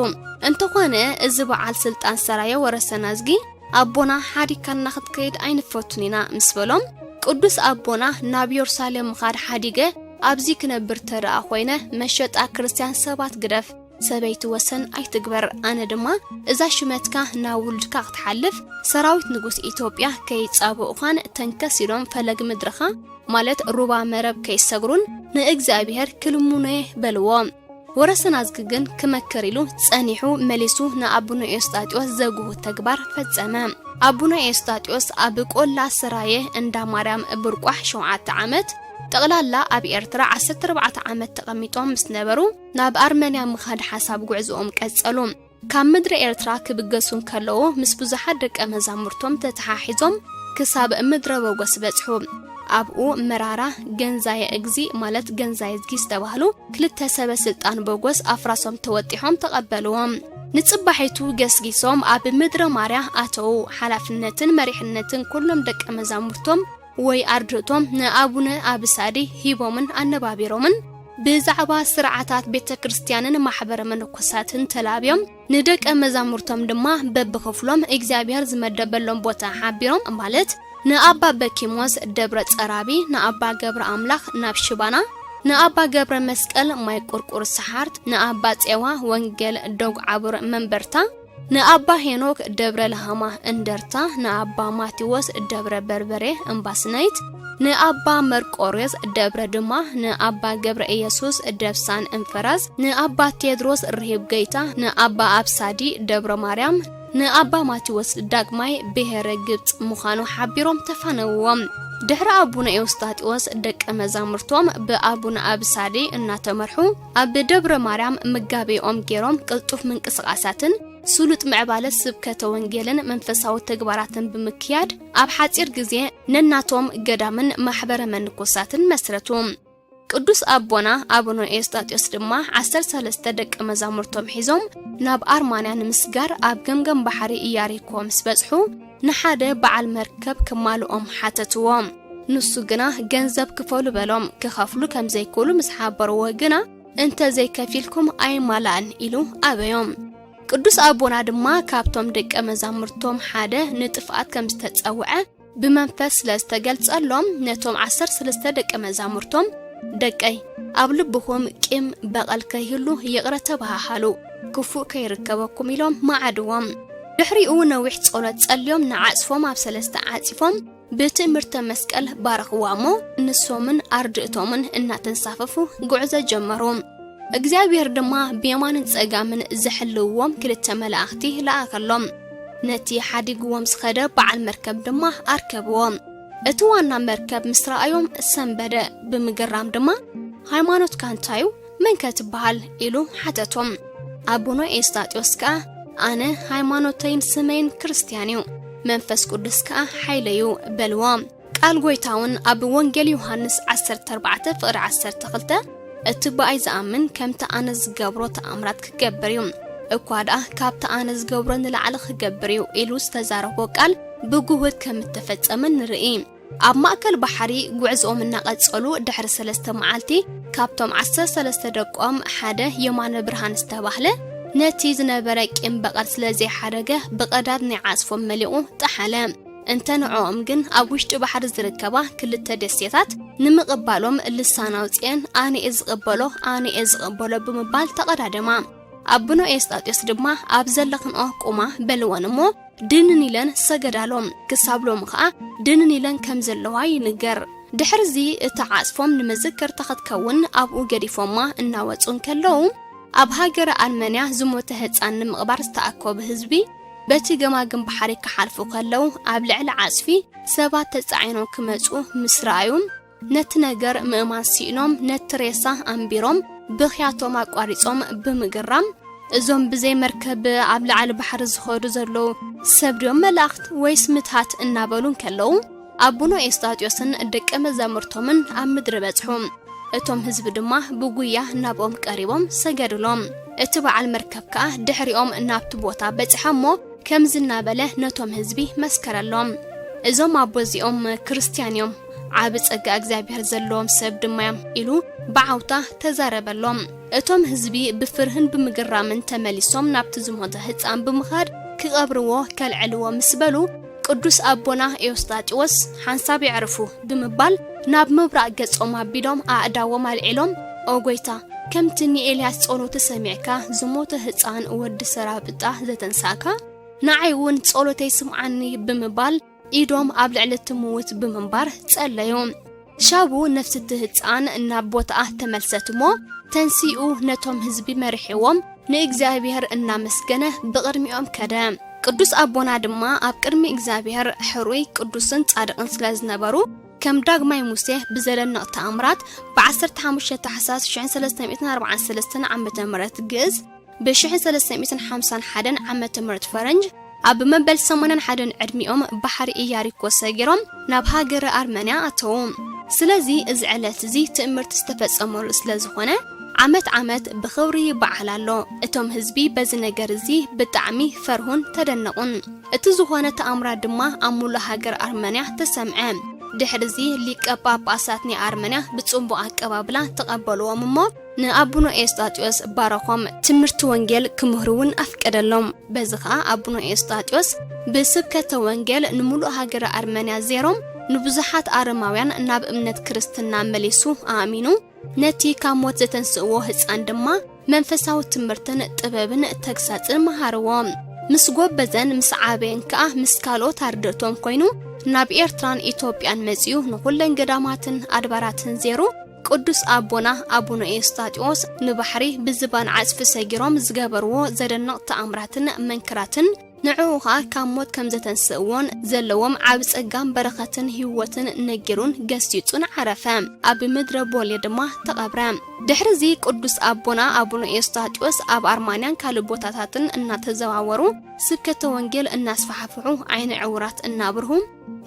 እንተኾነ እዚ በዓል ስልጣን ሰራየ ወረሰና እዝጊ ኣቦና ሓዲግካና ክትከይድ ኣይንፈቱን ኢና ምስ በሎም፣ ቅዱስ ኣቦና ናብ ኢየሩሳሌም ምኻድ ሓዲገ ኣብዚ ክነብር ተደኣ ኮይነ መሸጣ ክርስትያን ሰባት ግደፍ፣ ሰበይቲ ወሰን ኣይትግበር፣ ኣነ ድማ እዛ ሽመትካ ናብ ውሉድካ ክትሓልፍ ሰራዊት ንጉስ ኢትዮጵያ ከይጻብኡኻን ተንከስ ኢሎም ፈለግ ምድርኻ ማለት ሩባ መረብ ከይሰግሩን ንእግዚኣብሔር ክልምኑየ በልዎ። ወረሰናዝጊ ግን ክመክር ኢሉ ጸኒሑ መሊሱ ንኣቡነ ኤዎስጣቴዎስ ዘጉህ ተግባር ፈጸመ። ኣቡነ ኤዎስጣቴዎስ ኣብ ቆላ ስራየ እንዳ ማርያም ብርቋሕ ሸውዓተ ዓመት፣ ጠቕላላ ኣብ ኤርትራ ዓሰርተ ኣርባዕተ ዓመት ተቐሚጦም ምስ ነበሩ ናብ ኣርመንያ ምኻድ ሓሳብ ጉዕዝኦም ቀጸሉ። ካብ ምድሪ ኤርትራ ክብገሱ እንከለዉ ምስ ብዙሓት ደቀ መዛሙርቶም ተተሓሒዞም ክሳብ ምድረ በጎስ በጽሑ። ኣብኡ መራራ፣ ገንዛየ እግዚ ማለት ገንዛየ እዝጊ ዝተባህሉ ክልተ ሰበ ስልጣን በጎስ ኣፍራሶም ተወጢሖም ተቐበልዎም። ንጽባሒቱ ገስጊሶም ኣብ ምድረ ማርያ ኣተዉ። ሓላፍነትን መሪሕነትን ኩሎም ደቀ መዛሙርቶም ወይ ኣርድእቶም ንኣቡነ ኣብሳዲ ሂቦምን ኣነባቢሮምን ብዛዕባ ስርዓታት ቤተ ክርስቲያንን ማሕበረ መነኮሳትን ተላብዮም ንደቀ መዛሙርቶም ድማ በብኽፍሎም እግዚኣብሔር ዝመደበሎም ቦታ ሓቢሮም ማለት ንኣባ በኪሞስ ደብረ ጸራቢ፣ ንኣባ ገብረ ኣምላኽ ናብ ሽባና፣ ንኣባ ገብረ መስቀል ማይ ቁርቁር ሰሓርት፣ ንኣባ ጼዋ ወንጌል ዶግ ዓቡር መንበርታ፣ ንኣባ ሄኖክ ደብረ ለሃማ እንደርታ፣ ንኣባ ማቴዎስ ደብረ በርበሬ እምባስናይት፣ ንኣባ መርቆሬዎስ ደብረ ድማ፣ ንኣባ ገብረ ኢየሱስ ደብሳን እንፈራዝ፣ ንኣባ ቴድሮስ ርሂብ ገይታ፣ ንኣባ ኣብሳዲ ደብረ ማርያም፣ ንኣባ ማቴዎስ ዳግማይ ብሔረ ግብጽ ምዃኑ ሓቢሮም ተፋነውዎም። ድሕሪ ኣቡነ ኤውስጣቴዎስ ደቀ መዛሙርቶም ብኣቡነ ኣብሳዲ እናተመርሑ ኣብ ደብረ ማርያም ምጋቤኦም ገይሮም ቅልጡፍ ምንቅስቓሳትን ስሉጥ ምዕባለ ስብከተ ወንጌልን መንፈሳዊ ተግባራትን ብምክያድ ኣብ ሓጺር ግዜ ነናቶም ገዳምን ማሕበረ መነኮሳትን መስረቱ። ቅዱስ ኣቦና ኣቡነ ኤውስጣቴዎስ ድማ ዓሰርተ ሰለስተ ደቀ መዛሙርቶም ሒዞም ናብ ኣርማንያ ንምስጋር ኣብ ገምገም ባሕሪ ኢያሪኮ ምስ በጽሑ ንሓደ በዓል መርከብ ክማልኦም ሓተትዎ። ንሱ ግና ገንዘብ ክፈሉ በሎም። ክኸፍሉ ከም ዘይክእሉ ምስ ሓበርዎ ግና እንተ ዘይከፊልኩም ኣይማላእን ኢሉ ኣበዮም። ቅዱስ ኣቦና ድማ ካብቶም ደቀ መዛሙርቶም ሓደ ንጥፍኣት ከም ዝተጸውዐ ብመንፈስ ስለ ዝተገልጸሎም ነቶም ዓሰርተ ሰለስተ ደቀ መዛሙርቶም ደቀይ ኣብ ልብኹም ቂም በቐል ከይህሉ ይቕረ ተባሃሃሉ፣ ክፉእ ከይርከበኩም ኢሎም መዓድዎም። ድሕሪኡ ነዊሕ ጸሎት ጸልዮም ንዓጽፎም ኣብ ሰለስተ ዓጺፎም ብትእምርተ መስቀል ባረኽዋ እሞ ንሶምን ኣርድእቶምን እናተንሳፈፉ ጉዕዞ ጀመሩ። እግዚኣብሔር ድማ ብየማንን ጸጋምን ዝሕልውዎም ክልተ መላእኽቲ ለኣኸሎም። ነቲ ሓዲግዎም ዝኸደ በዓል መርከብ ድማ ኣርከብዎ። እቲ ዋና መርከብ ምስ ረኣዮም ሰንበደ። ብምግራም ድማ ሃይማኖትካ እንታይ እዩ? መንከ ትበሃል? ኢሉ ሓተቶም። ኣቡነ ኤስጣጢዮስ ከኣ፣ ኣነ ሃይማኖተይን ስመይን ክርስትያን እዩ፣ መንፈስ ቅዱስ ከኣ ሓይለዩ በልዎ። ቃል ጎይታውን ኣብ ወንጌል ዮሃንስ ዓሰርተ ኣርባዕተ ፍቕዲ ዓሰርተ ክልተ፣ እቲ ብኣይ ዝኣምን ከምቲ ኣነ ዝገብሮ ተኣምራት ክገብር እዩ፣ እኳ ደኣ ካብቲ ኣነ ዝገብሮ ንላዕሊ ክገብር እዩ ኢሉ ዝተዛረቦ ቃል ብግሁድ ከም እተፈጸመ ንርኢ። ኣብ ማእከል ባሕሪ ጉዕዝኦም እናቐጸሉ ድሕሪ ሰለስተ መዓልቲ፣ ካብቶም ዓሰርተ ሰለስተ ደቆም ሓደ የማነ ብርሃን ዝተባህለ፣ ነቲ ዝነበረ ቂም በቐል ስለ ዘይሓደገ ብቐዳድ ናይ ዓጽፎም መሊቑ ጠሓለ። እንተ ንዕኦም ግን ኣብ ውሽጢ ባሕሪ ዝርከባ ክልተ ደሴታት ንምቕባሎም ልሳን ኣውጺኤን ኣነ እየ ዝቕበሎ፣ ኣነ እየ ዝቕበሎ ብምባል ተቐዳደማ። ኣቡነ ኤስጣጢዮስ ድማ ኣብ ዘለኽንኦ ቁማ በልወን እሞ ድንን ኢለን ሰገዳሎም። ክሳብ ሎሚ ኸኣ ድንን ኢለን ከም ዘለዋ ይንገር። ድሕርዚ እታ ዓጽፎም ንመዘከርታ ክትከውን ኣብኡ ገዲፎማ እናወጹ እንከለዉ፣ ኣብ ሃገረ ኣርመንያ ዝሞተ ህጻን ንምቕባር ዝተኣከቡ ህዝቢ በቲ ገማግም ባሕሪ ክሓልፉ ከለዉ ኣብ ልዕሊ ዓጽፊ ሰባት ተጻዒኖም ክመጹ ምስ ረኣዩ፣ ነቲ ነገር ምእማን ስኢኖም ነቲ ሬሳ ኣንቢሮም ብኽያቶም ኣቋሪጾም ብምግራም፣ እዞም ብዘይ መርከብ ኣብ ልዕሊ ባሕሪ ዝኸዱ ዘለዉ ሰብ ድዮም መላእኽት ወይስ ምትሃት እናበሉ እንከለዉ፣ ኣቡነ ኤስጣጢዮስን ደቀ መዛሙርቶምን ኣብ ምድሪ በጽሑ። እቶም ህዝቢ ድማ ብጉያ ናብኦም ቀሪቦም ሰገዱሎም። እቲ በዓል መርከብ ከኣ ድሕሪኦም ናብቲ ቦታ በጽሐ እሞ ከምዚ እናበለ ነቶም ህዝቢ መስከረሎም። እዞም ኣቦ እዚኦም ክርስትያን እዮም፣ ዓቢ ጸጋ እግዚኣብሔር ዘለዎም ሰብ ድማ እዮም ኢሉ ብዓውታ ተዛረበሎም። እቶም ህዝቢ ብፍርህን ብምግራምን ተመሊሶም ናብቲ ዝሞተ ህጻን ብምኻድ ክቐብርዎ ከልዕልዎ ምስ በሉ፣ ቅዱስ ኣቦና ኤዎስጣጢዎስ ሓንሳብ የዕርፉ ብምባል ናብ ምብራቕ ገጾም ኣቢሎም ኣእዳዎም ኣልዒሎም፣ ኦ ጎይታ፣ ከምቲ ንኤልያስ ጸሎቱ ሰሚዕካ ዝሞተ ህጻን ወዲ ሰራብጣ ዘተንሳእካ፣ ንዓይ እውን ጸሎተይ ስምዓኒ ብምባል ኢዶም ኣብ ልዕሊ እቲ ምዉት ብምንባር ጸለዩ። ሻቡ ነፍሲ እቲ ህጻን ናብ ቦታኣ ተመልሰት እሞ ተንሲኡ ነቶም ህዝቢ መሪሕዎም ንእግዚኣብሔር እናመስገነ ብቕድሚኦም ከደ። ቅዱስ ኣቦና ድማ ኣብ ቅድሚ እግዚኣብሔር ሕሩይ ቅዱስን ጻድቕን ስለ ዝነበሩ ከም ዳግማይ ሙሴ ብዘደንቕ ተኣምራት ብ15 ታሕሳስ ሽሕን ሰለስተን ሚእትን ኣርባዓን ሰለስተን ዓመተ ምህረት ግእዝ ብ ሽሕን ሰለስተን ሚእትን ሓምሳን ሓደን ዓመተ ምህረት ፈረንጅ ኣብ መበል ሰማንያን ሓደን ዕድሚኦም ባሕሪ ኢያሪኮ ሰጊሮም ናብ ሃገረ ኣርመንያ ኣተዉ። ስለዚ እዚ ዕለት እዚ ትእምርቲ ዝተፈጸመሉ ስለ ዝኾነ ዓመት ዓመት ብኽብሪ ይበዓል ኣሎ። እቶም ህዝቢ በዚ ነገር እዚ ብጣዕሚ ፈርሁን ተደነቑን። እቲ ዝኾነ ተኣምራት ድማ ኣብ ሙሉእ ሃገር ኣርመንያ ተሰምዐ። ድሕርዚ ሊቀ ጳጳሳት ናይ ኣርመንያ ብጽቡቕ ኣቀባብላ ተቐበልዎም እሞ ንኣቡነ ኤስጣጢዮስ ባረኾም ትምህርቲ ወንጌል ክምህሩ እውን ኣፍቀደሎም። በዚ ኸኣ ኣቡነ ኤስጣጢዮስ ብስብከተ ወንጌል ንሙሉእ ሃገረ ኣርመንያ ዜሮም ንብዙሓት ኣረማውያን ናብ እምነት ክርስትና መሊሱ ኣእሚኑ። ነቲ ካብ ሞት ዘተንስእዎ ህጻን ድማ መንፈሳዊ ትምህርትን ጥበብን ተግሳጽን መሃርዎ። ምስ ጎበዘን ምስ ዓበየን ከኣ ምስ ካልኦት ኣርድእቶም ኮይኑ ናብ ኤርትራን ኢትዮጵያን መጺኡ ንኹለን ገዳማትን ኣድባራትን ዜሩ። ቅዱስ ኣቦና ኣቡነ ኤስጣጢዎስ ንባሕሪ ብዝባን ዓጽፊ ሰጊሮም ዝገበርዎ ዘደንቕ ተኣምራትን መንክራትን ንዕኡ ኸኣ ካብ ሞት ከም ዘተንስእዎን ዘለዎም ዓቢ ጸጋን በረኸትን ህይወትን ነጊሩን ገሲጹን ዓረፈ። ኣብ ምድረ ቦሌ ድማ ተቐብረ። ድሕርዚ ቅዱስ ኣቦና ኣቡነ ኤስጣጢዎስ ኣብ ኣርማንያን ካልእ ቦታታትን እናተዘዋወሩ ስብከተ ወንጌል እናስፋሕፍሑ ዓይኒ ዕውራት እናብርሁ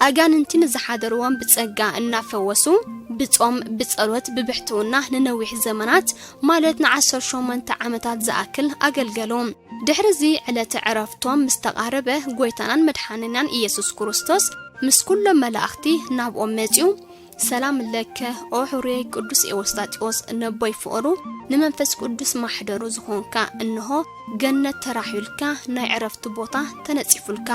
ኣጋንንቲ ንዝሓደርዎም ብጸጋ እናፈወሱ ብጾም ብጸሎት ብብሕትውና ንነዊሕ ዘመናት ማለት ንዓሰርተ ሸሞንተ ዓመታት ዝኣክል ኣገልገሉ። ድሕርዚ ዕለተ ዕረፍቶም ምስ ተቓረበ፣ ጎይታናን መድሓኒናን ኢየሱስ ክርስቶስ ምስ ኩሎም መላእኽቲ ናብኦም መጺኡ፣ ሰላም ለከ ኦ ሕሩየይ ቅዱስ ኤዎስጣጢዎስ፣ ነቦይ ፍቕሩ ንመንፈስ ቅዱስ ማሕደሩ ዝኾንካ፣ እንሆ ገነት ተራሕዩልካ፣ ናይ ዕረፍቲ ቦታ ተነጺፉልካ።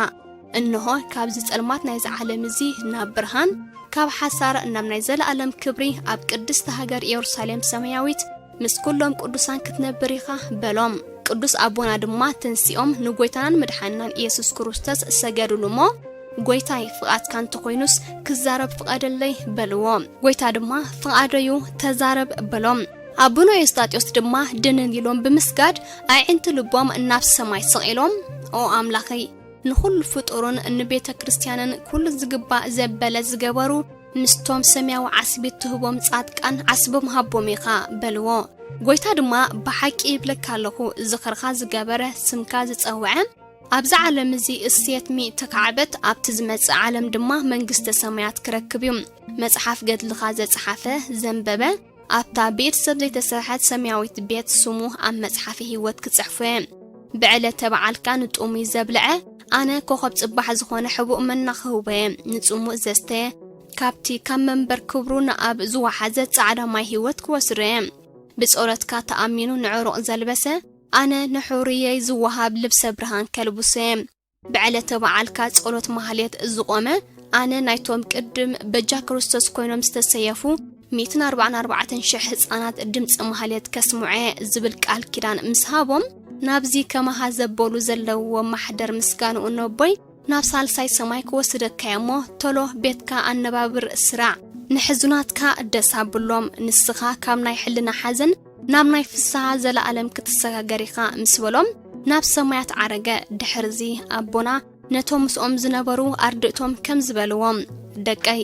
እንሆ ካብዚ ጸልማት ናይዚ ዓለም እዚ ናብ ብርሃን፣ ካብ ሓሳር ናብ ናይ ዘለኣለም ክብሪ ኣብ ቅድስቲ ሃገር ኢየሩሳሌም ሰማያዊት ምስ ኩሎም ቅዱሳን ክትነብር ኢኻ በሎም። ቅዱስ ኣቦና ድማ ተንሲኦም ንጎይታናን መድሓንናን ኢየሱስ ክርስቶስ ሰገዱሉ እሞ፣ ጎይታይ፣ ፍቓድካ እንተኾይኑስ ክዛረብ ፍቐደለይ በልዎ። ጎይታ ድማ ፍቓደዩ ተዛረብ በሎም። ኣቡነ ኤስጣጢዮስ ድማ ድንን ኢሎም ብምስጋድ ኣዒንቲ ልቦም ናብ ሰማይ ሰቒሎም፣ ኦ ኣምላኸይ፣ ንኹሉ ፍጡሩን ንቤተ ክርስቲያንን ኩሉ ዝግባእ ዘበለ ዝገበሩ ምስቶም ሰማያዊ ዓስቢ ትህቦም ጻድቃን ዓስቦም ሃቦም ኢኻ በልዎ። ጎይታ ድማ፣ ብሓቂ ይብለካ ኣለኹ፣ ዝኽርኻ ዝገበረ፣ ስምካ ዝጸውዐ፣ ኣብዚ ዓለም እዚ እሴት ሚእቲ ካዕበት፣ ኣብቲ ዝመጽእ ዓለም ድማ መንግስተ ሰማያት ክረክብ እዩ። መጽሓፍ ገድልኻ ዘጽሓፈ፣ ዘንበበ፣ ኣብታ ብኢድ ሰብ ዘይተሰርሐት ሰማያዊት ቤት ስሙ ኣብ መጽሓፈ ህይወት ክጽሕፎ እየ። ብዕለተ በዓልካ ንጥሙይ ዘብልዐ፣ ኣነ ኮኸብ ጽባሕ ዝኾነ ሕቡእ መና ክህቦ እየ። ንጽሙእ ዘስተየ፣ ካብቲ ካብ መንበር ክብሩ ንኣብ ዝወሓዘ ጻዕዳ ማይ ህይወት ክወስዶ እየ። ብጸሎትካ ተኣሚኑ ንዕሩቕ ዘልበሰ፣ ኣነ ንሕሩየይ ዝወሃብ ልብሰ ብርሃን ከልብሶ እየ። ብዕለተ በዓልካ ጸሎት ማህሌት ዝቖመ፣ ኣነ ናይቶም ቅድም በጃ ክርስቶስ ኮይኖም ዝተሰየፉ ሚእትን ኣርባዓን ኣርባዕተን ሽሕ ህጻናት ድምጺ ማህሌት ከስምዖ እየ ዝብል ቃል ኪዳን ምስ ሃቦም፣ ናብዚ ከማኻ ዘበሉ ዘለውዎ ማሕደር ምስጋንኡ ነቦይ ናብ ሳልሳይ ሰማይ ክወስደካ እየ እሞ፣ ቶሎ ቤትካ ኣነባብር ስራዕ። ንሕዙናትካ ደስ ኣብሎም፣ ንስኻ ካብ ናይ ሕልና ሓዘን ናብ ናይ ፍስሃ ዘለኣለም ክትሰጋገር ኢኻ ምስ በሎም፣ ናብ ሰማያት ዓረገ። ድሕርዚ ኣቦና ነቶም ምስኦም ዝነበሩ ኣርድእቶም ከም ዝበልዎም፣ ደቀይ፣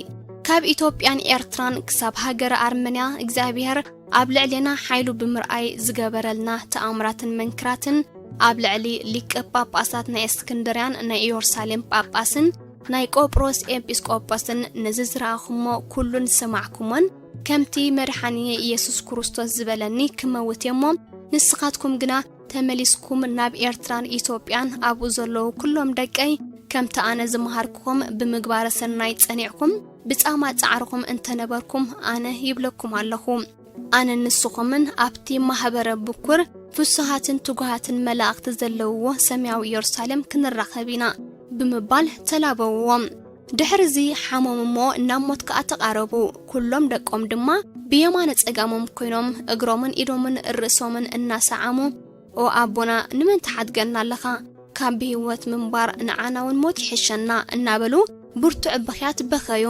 ካብ ኢትዮጵያን ኤርትራን ክሳብ ሃገረ ኣርመንያ እግዚኣብሔር ኣብ ልዕሌና ሓይሉ ብምርኣይ ዝገበረልና ተኣምራትን መንክራትን፣ ኣብ ልዕሊ ሊቀ ጳጳሳት ናይ እስክንድርያን ናይ ኢየሩሳሌም ጳጳስን ናይ ቆጵሮስ ኤጲስቆጶስን፣ ነዚ ዝረኣኹሞ ኩሉን ዝሰማዕኩሞን፣ ከምቲ መድሓኒየ ኢየሱስ ክርስቶስ ዝበለኒ ክመውት እየ እሞ፣ ንስኻትኩም ግና ተመሊስኩም ናብ ኤርትራን ኢትዮጵያን ኣብኡ ዘለዉ ኩሎም ደቀይ፣ ከምቲ ኣነ ዝመሃርኩኹም ብምግባረ ሰናይ ጸኒዕኩም ብጻማ ጻዕርኹም እንተነበርኩም፣ ኣነ ይብለኩም ኣለኹ፣ ኣነን ንስኹምን ኣብቲ ማህበረ ብኩር ፍሱሃትን ትጉሃትን መላእኽቲ ዘለውዎ ሰማያዊ ኢየሩሳሌም ክንራኸብ ኢና ብምባል ተላበውዎም። ድሕርዚ ሓሞም እሞ ናብ ሞት ከኣ ተቓረቡ። ኩሎም ደቆም ድማ ብየማነ ጸጋሞም ኮይኖም እግሮምን ኢዶምን ርእሶምን እናሰዓሙ፣ "ኦ ኣቦና፣ ንመን ትሓድገና ኣለኻ? ካብ ብህይወት ምንባር ንዓና እውን ሞት ይሕሸና" እናበሉ ብርቱዕ ብኽያት በኸዩ።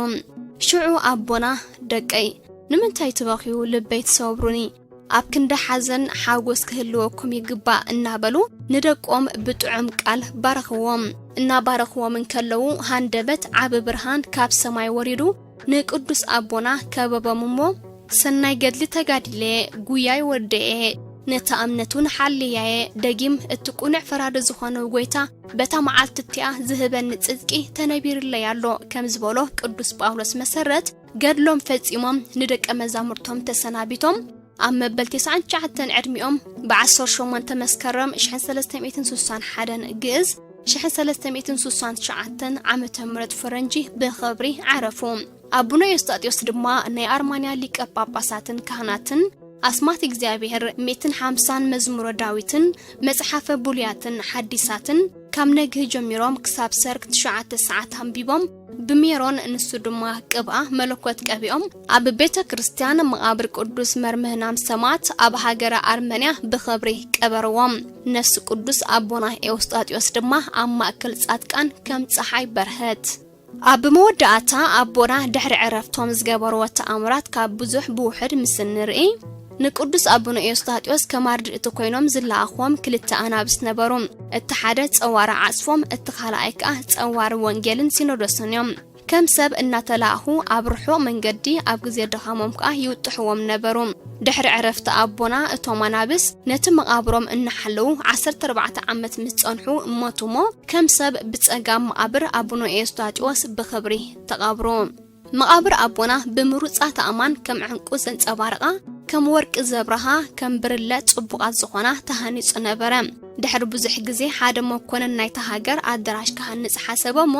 ሽዑ ኣቦና፣ "ደቀይ፣ ንምንታይ ትበኽዩ? ልበይ ትሰብሩኒ። ኣብ ክንዲ ሓዘን ሓጎስ ክህልወኩም ይግባእ" እናበሉ ንደቆም ብጥዑም ቃል ባረኽዎም። እናባረኽዎም እንከለዉ፣ ሃንደበት ዓቢ ብርሃን ካብ ሰማይ ወሪዱ ንቅዱስ ኣቦና ከበቦም እሞ፣ "ሰናይ ገድሊ ተጋዲለ፣ ጉያይ ወደኤ፣ ነታ እምነት እውን ሓልያየ፣ ደጊም እቲ ቅኑዕ ፈራዲ ዝኾነ ጎይታ በታ መዓልቲ እቲኣ ዝህበኒ ጽድቂ ተነቢርለይ ኣሎ" ከም ዝበሎ ቅዱስ ጳውሎስ መሰረት፣ ገድሎም ፈጺሞም ንደቀ መዛሙርቶም ተሰናቢቶም፣ ኣብ መበል ተስዓን ትሽዓተን ዕድሚኦም፣ ብ ዓሰርተ ሸሞንተ መስከረም ሽሕን ሰለስተ ሚእትን ስሳን ሓደን ግእዝ፣ ሽሕን ሰለስተ ሚእትን ስሳን ትሽዓተን ዓመተ ምህረት ፈረንጂ ብኽብሪ ዓረፉ። ኣቡነ ኤውስጣቴዎስ ድማ ናይ ኣርማንያ ሊቀ ጳጳሳትን ካህናትን፣ ኣስማት እግዚኣብሔር ሚእትን ሓምሳን መዝሙረ ዳዊትን መጽሓፈ ብሉያትን ሓዲሳትን ካብ ነግህ ጀሚሮም ክሳብ ሰርክ ትሽዓተ ሰዓት ኣንቢቦም፣ ብሜሮን ንሱ ድማ ቅብኣ መለኮት ቀቢኦም፣ ኣብ ቤተ ክርስቲያን መቓብር ቅዱስ መርምህናም ሰማዕት ኣብ ሃገረ ኣርመንያ ብኽብሪ ቀበርዎም። ነፍሲ ቅዱስ ኣቦና ኤውስጣቴዎስ ድማ ኣብ ማእከል ጻድቃን ከም ጸሓይ በርሀት። ኣብ መወዳእታ ኣቦና ድሕሪ ዕረፍቶም ዝገበርዎ ተኣምራት ካብ ብዙሕ ብውሑድ ምስ እንርኢ፣ ንቅዱስ ኣቡነ ኤውስጣቴዎስ ከም ኣርድእቲ ኮይኖም ዝለኣኽዎም ክልተ ኣናብስ ነበሩ። እቲ ሓደ ጸዋሪ ዓጽፎም፣ እቲ ካልኣይ ከኣ ጸዋሪ ወንጌልን ሲኖዶስን እዮም። ከም ሰብ እናተላእኹ ኣብ ርሑቕ መንገዲ ኣብ ግዜ ድኻሞም ከኣ ይውጥሕዎም ነበሩ። ድሕሪ ዕረፍቲ ኣቦና እቶም ኣናብስ ነቲ መቓብሮም እናሓለዉ ዓሰርተ ኣርባዕተ ዓመት ምስ ጸንሑ ሞቱ እሞ፣ ከም ሰብ ብጸጋም መቓብር ኣቡነ ኤውስጣቴዎስ ብኽብሪ ተቐብሩ። መቓብር ኣቦና ብምሩጻት ኣእማን ከም ዕንቁ ዘንጸባርቓ፣ ከም ወርቂ ዘብርሃ፣ ከም ብርለ ጽቡቓት ዝኾና ተሃኒጹ ነበረ። ድሕሪ ብዙሕ ግዜ ሓደ መኮነን ናይታ ሃገር ኣደራሽ ክሃንጽ ሓሰበ እሞ፣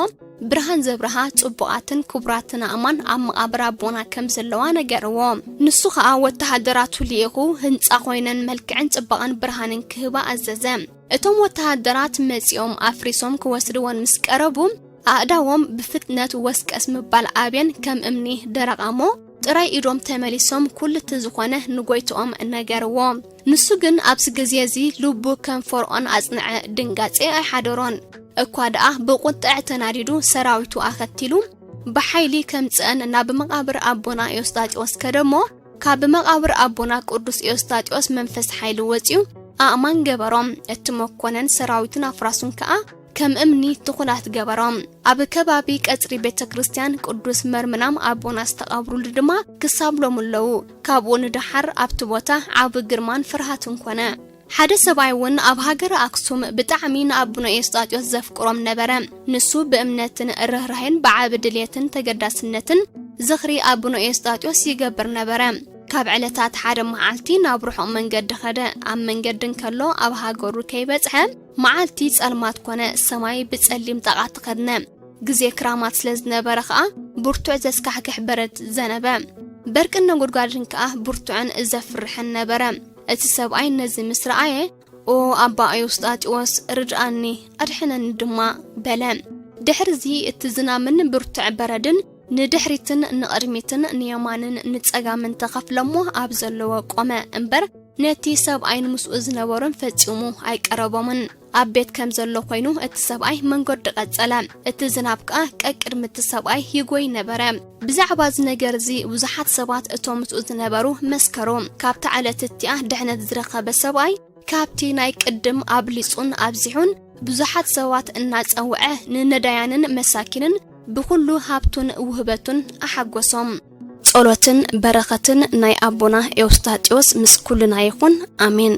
ብርሃን ዘብርሃ ጽቡቓትን ክቡራትን ኣእማን ኣብ መቓብር ኣቦና ከም ዘለዋ ነገርዎ። ንሱ ኸኣ ወተሃደራቱ ልኢኹ ህንጻ ኮይነን መልክዕን ጽባቐን ብርሃንን ክህባ ኣዘዘ። እቶም ወተሃደራት መጺኦም ኣፍሪሶም ክወስድወን ምስ ቀረቡ፣ ኣእዳዎም ብፍጥነት ወስቀስ ምባል ኣብየን ከም እምኒ ደረቓ እሞ፣ ጥራይ ኢዶም ተመሊሶም ኩሉ እቲ ዝኾነ ንጎይትኦም ነገርዎ። ንሱ ግን ኣብዚ ግዜ እዚ ልቡ ከም ፈርዖን ኣጽንዐ፣ ድንጋጼ ኣይሓደሮን። እኳ ደኣ ብቁጥዕ ተናዲዱ ሰራዊቱ ኣኸቲሉ ብሓይሊ ከምጽአን ናብ መቓብር ኣቦና ኤውስጣቴዎስ ከደ እሞ፣ ካብ መቓብር ኣቦና ቅዱስ ኤውስጣቴዎስ መንፈስ ሓይሊ ወጺኡ ኣእማን ገበሮም። እቲ መኮነን ሰራዊቱን ኣፍራሱን ከኣ ከም እምኒ ትኹላት ገበሮም። ኣብ ከባቢ ቀጽሪ ቤተ ክርስቲያን ቅዱስ መርምናም ኣቦና ዝተቐብሩሉ ድማ ክሳብ ሎም ኣለዉ። ካብኡ ንደሓር ኣብቲ ቦታ ዓቢ ግርማን ፍርሃትን ኮነ። ሓደ ሰብኣይ እውን ኣብ ሃገረ ኣክሱም ብጣዕሚ ንኣቡነ ኤስጣጢዮስ ዘፍቅሮም ነበረ። ንሱ ብእምነትን ርህራሄን ብዓቢ ድልየትን ተገዳስነትን ዝኽሪ ኣቡነ ኤስጣጢዮስ ይገብር ነበረ። ካብ ዕለታት ሓደ መዓልቲ ናብ ርሑቕ መንገዲ ኸደ። ኣብ መንገዲ እንከሎ ኣብ ሃገሩ ከይበጽሐ መዓልቲ ጸልማት ኮነ። ሰማይ ብጸሊም ጣቓ ተኸድነ። ግዜ ክራማት ስለ ዝነበረ ኸኣ ብርቱዕ ዘስካሕክሕ በረድ ዘነበ። በርቅን ነጎድጓድን ከኣ ብርቱዕን ዘፍርሕን ነበረ። እቲ ሰብኣይ ነዚ ምስ ረኣየ፣ "ኦ ኣባ ኤውስጣጢዎስ፣ ርድኣኒ፣ ኣድሕነኒ ድማ" በለ። ድሕርዚ እቲ ዝናምን ብርቱዕ በረድን ንድሕሪትን ንቕድሚትን ንየማንን ንጸጋምን ተኸፍለሞ ኣብ ዘለዎ ቆመ እምበር፣ ነቲ ሰብኣይን ምስኡ ዝነበሩን ፈጺሙ ኣይቀረቦምን። ኣብ ቤት ከም ዘሎ ኮይኑ እቲ ሰብኣይ መንገዱ ቀጸለ። እቲ ዝናብ ከኣ ቀቅድሚ እቲ ሰብኣይ ይጎይ ነበረ። ብዛዕባ እዚ ነገር እዚ ብዙሓት ሰባት እቶም ምስኡ ዝነበሩ መስከሩ። ካብታ ዕለት እቲኣ ድሕነት ዝረኸበ ሰብኣይ ካብቲ ናይ ቅድም ኣብሊጹን ኣብዚሑን ብዙሓት ሰባት እናጸውዐ ንነዳያንን መሳኪንን ብኹሉ ሃብቱን ውህበቱን ኣሓጎሶም። ጸሎትን በረኸትን ናይ ኣቦና ኤውስጣጢዮስ ምስ ኩልና ይኹን። ኣሜን።